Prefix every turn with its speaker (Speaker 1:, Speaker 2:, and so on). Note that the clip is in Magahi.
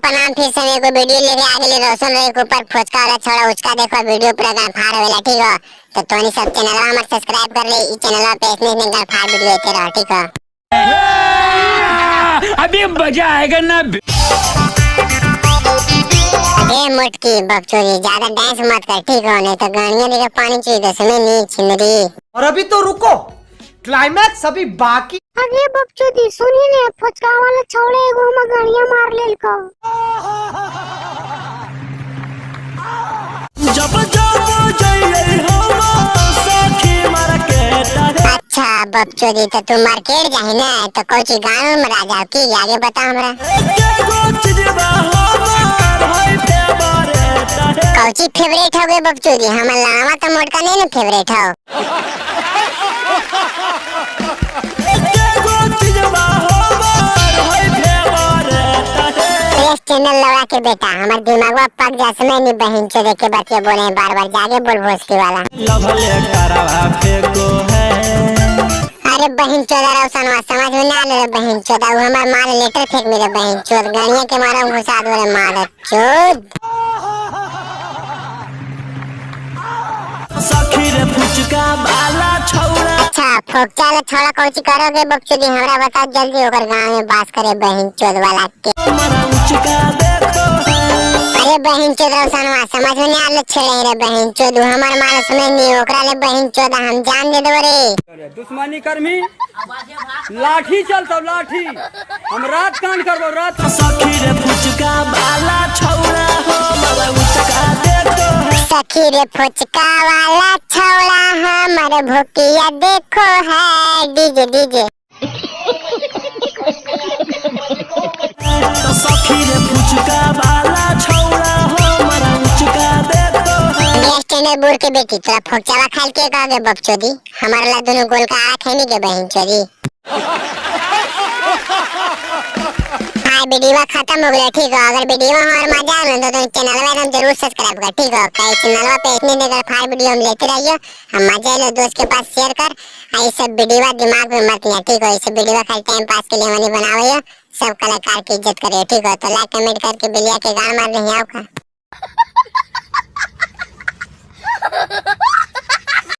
Speaker 1: प्रणाम। फिर से एगो वीडियो लेके आ गेली रोशन रे के ऊपर फोचका वाला छोड़ा उसका देखो वीडियो पूरा गान फाड़ होवेला, ठीक हो। तो तोनी सब चैनलवा हमर सब्सक्राइब कर ले, ई चैनलवा पे इतने इतने गान फाड़ वीडियो आते रहो, ठीक हो।
Speaker 2: अभी मजा आएगा ना।
Speaker 1: अरे मोटकी बकचोदी ज्यादा डांस मत कर, ठीक हो, नहीं तो गाड़ियां देकर पानी चाहिए दस में नहीं छिंदरी।
Speaker 3: और अभी तो रुको, क्लाइमैक्स अभी बाकी।
Speaker 4: अरे बकचोदी सुनी ने फुचका वाला छौड़े एगो हम गाड़ियां मार लेलको।
Speaker 5: जब जब जइयै हम सखी मार्केट रे।
Speaker 1: अच्छा बकचोदी तो तू मार्केट जाही ना तो कोची गांव में मरा जाओ की आगे बता हमरा।
Speaker 5: एगो चीजबा हमर है फेवरेट रे।
Speaker 1: कौची फेवरेट हो गए बकचोदी? हमर लावा तो मोटका नहीं ना फेवरेट हो।
Speaker 5: एगो चीजबा हमर है फेवरेट रे।
Speaker 1: प्रेस चैनल लगा के बेटा हमार दिमागवा पक जा समय नहीं बहन चोदे के बातें बोले बार बार जागे बोल भोसड़ी वाला।
Speaker 5: लभले करवा फेको है।
Speaker 1: अरे बहन चोदा रोशनवा समझ में ना आले रे बहन चोदा, वो हमार माल लेटर फेंक मेरे बहन चोद गाड़ियां के मारा घुसा दो रे माल चोद।
Speaker 5: सखी रे फुचका वाला छौड़ा।
Speaker 1: अच्छा फोकचा वाला छौड़ा कौची करोगे बकचोदी हमरा बताओ जल्दी, ओकर गांव में बास करे बहन चोद वाला के।
Speaker 5: हमरा उचका देखो है।
Speaker 1: अरे बहन चोद रोशनवा समझ में ना आले छेड़े रे बहन चोद, वो हमार माल समझ नहीं ओकरा ले बहन चोद हम जान दे देबो रे।
Speaker 6: दुश्मनी कर्मी लाठी चलतो लाठी, हम रात कान करबो रात।
Speaker 5: सखी रे फुचका वाला छौड़ा हमरा उचका देखो है।
Speaker 1: सखी रे फुचका वाला छौड़ा हमर भुकिया देखो है। DJ DJ.
Speaker 5: तो सखी रे फुचका वाला छौड़ा हमरा उचका देखो है।
Speaker 1: बेस्ट चैनल बोल के बेटी तोरा फोकचावा खाल के कहोगे बकचोदी, हमारे ला दोनों गोल का आँख है नहीं के बहन चोदी। हाँ वीडियो खत्म हो गया, ठीक हो। अगर वीडियो हमारे मजा आवे तो तुम चैनल में एकदम जरूर सब्सक्राइब कर, ठीक हो। कई चैनल पे इतने देर फाड़ वीडियो हम लेते रहियो, हम मजा लो दोस्त के पास शेयर कर। ये सब वीडियो दिमाग में मत लिया, ठीक हो। ये सब वीडियो खाली टाइम पास के लिए मैंने बनावे हो, सब कलाकार की इज्जत करियो, ठीक हो। तो लाइक कमेंट करके बिलिया के गान मार नहीं आओ का।